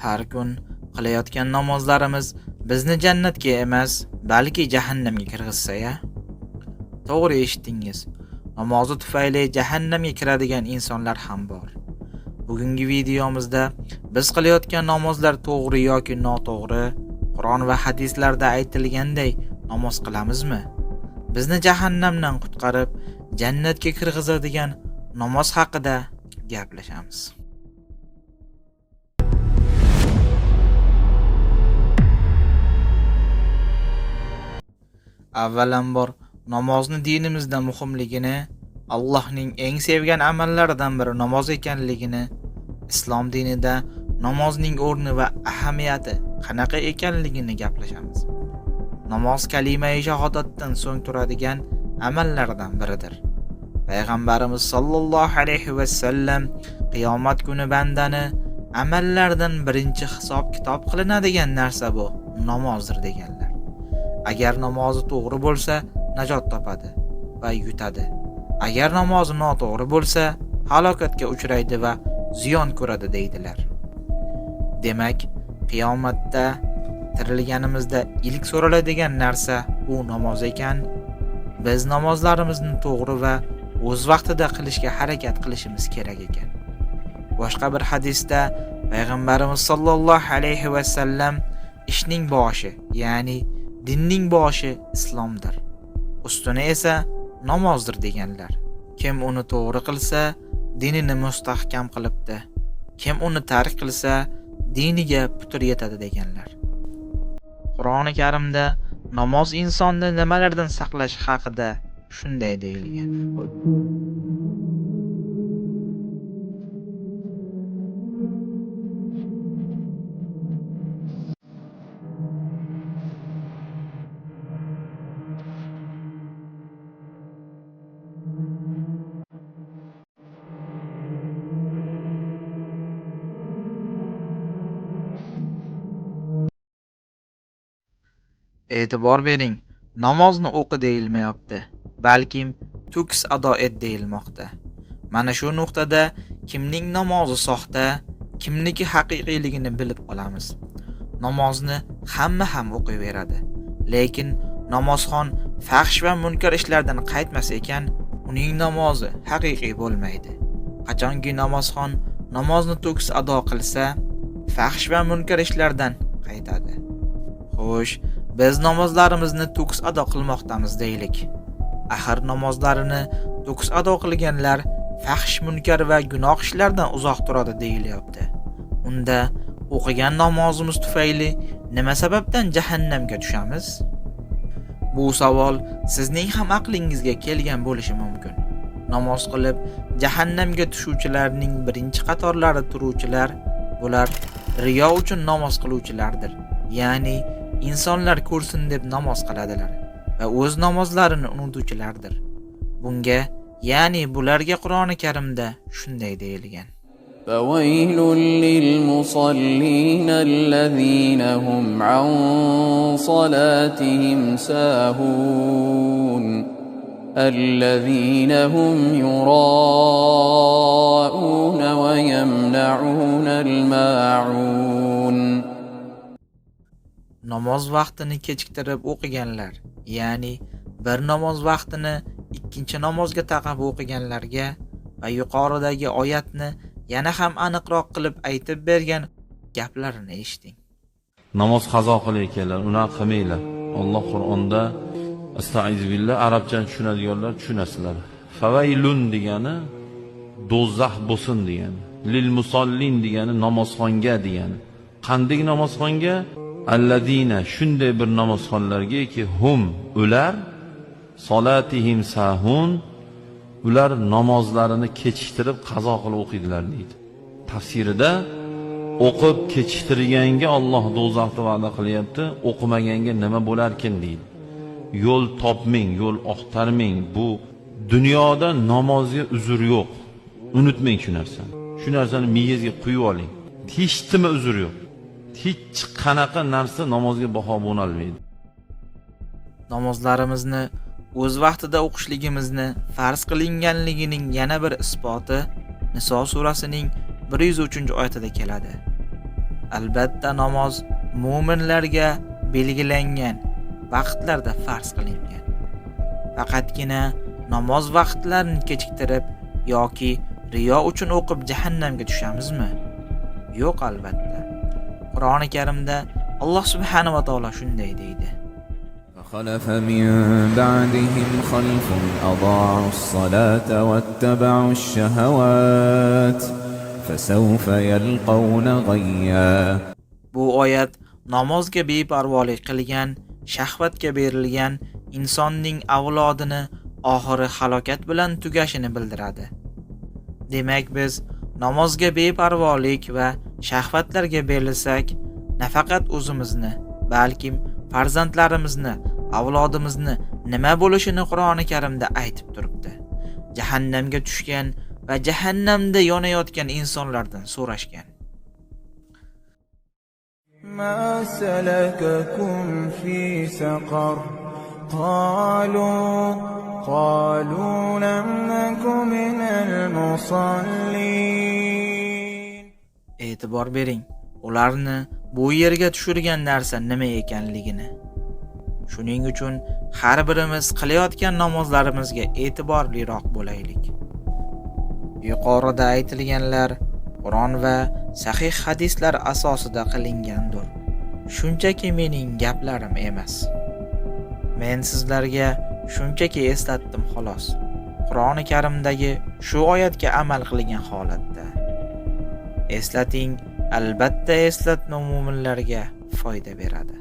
Har kun qilayotgan namozlarimiz bizni jannatga emas, balki jahannamga kirgizsa-ya? To'g'ri eshitdingiz. Namozi tufayli jahannamga kiradigan insonlar ham bor. Bugungi videomizda biz qilayotgan namozlar to'g'ri yoki noto'g'ri, Qur'on va hadislarda aytilganday namoz qilamizmi? Bizni jahannamdan qutqarib, jannatga kirgizadigan namoz haqida gaplashamiz. Avvalambor namozni dinimizda muhimligini, Allohning eng sevgan amallaridan biri namoz ekanligini, islom dinida namozning o'rni va ahamiyati qanaqa ekanligini gaplashamiz. Namoz kalimai shahodatdan so'ng turadigan amallardan biridir. Payg'ambarimiz sollallohu alayhi va sallam qiyomat kuni bandani amallardan birinchi hisob-kitob qilinadigan narsa bu namozdir deganlar. Agar namozi to'g'ri bo'lsa, najot topadi va yutadi. Agar namozi noto'g'ri bo'lsa, halokatga uchraydi va ziyon ko'radi deydilar. Demak, qiyomatda tirilganimizda ilk so'raladigan narsa bu namoz ekan. Biz namozlarimizni to'g'ri va o'z vaqtida qilishga harakat qilishimiz kerak ekan. Boshqa bir hadisda payg'ambarimiz sollallohu alayhi va sallam ishning boshi, ya'ni dinning boshi islomdir. Ustuni esa namozdir deganlar. Kim uni to'g'ri qilsa, dinini mustahkam qilibdi. Kim uni tark qilsa, diniga putur yetadi deganlar. Qur'oni Karimda namoz insonni nimalardan saqlash haqida shunday deyilgan. E'tibor bering, namozni o'qi deyilmayapti, balkim to'kis ado et deyilmoqda. Mana shu nuqtada kimning namozi soxta, kimniki haqiqiyligini bilib qolamiz. Namozni hamma ham o'qiyveradi, lekin namozxon fahsh va munkar ishlardan qaytmas ekan, uning namozi haqiqiy bo'lmaydi. Qachonki namozxon namozni to'kis ado qilsa, fahsh va munkar ishlardan qaytadi. Xo'sh, biz namozlarimizni to'kis ado qilmoqdamiz deylik. Axir namozlarini to'kis ado qilganlar fahsh, munkar va gunoh ishlardan uzoq turadi deyilyapti. Unda o'qigan namozimiz tufayli nima sababdan jahannamga tushamiz? Bu savol sizning ham aqlingizga kelgan bo'lishi mumkin. Namoz qilib jahannamga tushuvchilarning birinchi qatorlarida turuvchilar bular riyo uchun namoz qiluvchilardir. Ya'ni insonlar ko'rsin deb namoz qiladilar va o'z namozlarini unutuvchilardir. Bunga, ya'ni bularga Qur'oni Karimda shunday deyilgan. فويل للمصلين الذين هم عن صلاتهم ساهون الذين هم يراءون ويمنعون الماعون. Namoz vaqtini kechiktirib o'qiganlar, ya'ni bir namoz vaqtini ikkinchi namozga taqab o'qiganlarga va yuqoridagi oyatni yana ham aniqroq qilib aytib bergan gaplarini eshiting. Namoz qazo qilayotganlar, unaqa qilmanglar. Alloh Qur'onda astaizu billah, arabchani tushunadiganlar tushunasizlar. Favaylun degani do'zax bo'lsin degani. Lil musallin degani namozxonga degani. Qanday namozxonga? Alladina, shunday bir namozxonlarga-ki, hum ular solatihim sahun, ular namozlarini kechiktirib qazo qilib o'qiydilar deydi. Tafsirida o'qib kechiktirganga Alloh do'zaxni va'da qilyapti, o'qimaganga nima bo'larkin deydi. Yo'l topmang, yo'l oqtarmang. Bu dunyoda namozga uzr yo'q. Unutmang shu narsani. Shu narsani miyangizga quyib oling. Hech nima uzr yo'q. Hech qanaqa narsa namozga baho bo'lolmaydi. Namozlarimizni o'z vaqtida o'qishligimizni farz qilinganligining yana bir isboti Niso surasining 103-oyatida keladi. Albatta namoz mo'minlarga belgilangan vaqtlarda farz qilingan. Faqatgina namoz vaqtlarini kechiktirib yoki riyo uchun o'qib jahannamga tushamizmi? Yo'q, albatta. Qur'oni Karimda Alloh subhanahu va taolo shunday deydi: فخلف من بعدهم خلف أضاعوا الصلاة واتبعوا الشهوات فسوف يلقون غيا. Bu oyat namozga beparvolik qilgan, shahvatga berilgan insonning avlodini oxiri halokat bilan tugashini bildiradi. Demak, biz namozga beparvolik va shahvatlarga berilsak, nafaqat o'zimizni, balkim farzandlarimizni, avlodimizni nima bo'lishini Qur'oni Karimda aytib turibdi. Jahannamga tushgan va jahannamda yonayotgan insonlardan so'rashgan. ما سلككم في سقر قالوا لم نك من المصلين. E'tibor bering, ularni bu yerga tushirgan narsa nima ekanligini. Shuning uchun har birimiz qilayotgan namozlarimizga e'tiborliroq bo'laylik. Yuqorida aytilganlar Qur'on va sahih hadislar asosida qilingandir. Shunchaki mening gaplarim emas. Men sizlarga shunchaki eslatdim xolos. Qur'oni Karimdagi shu oyatga amal qilgan holatda. Eslating, albatta eslatma mo'minlarga foyda beradi.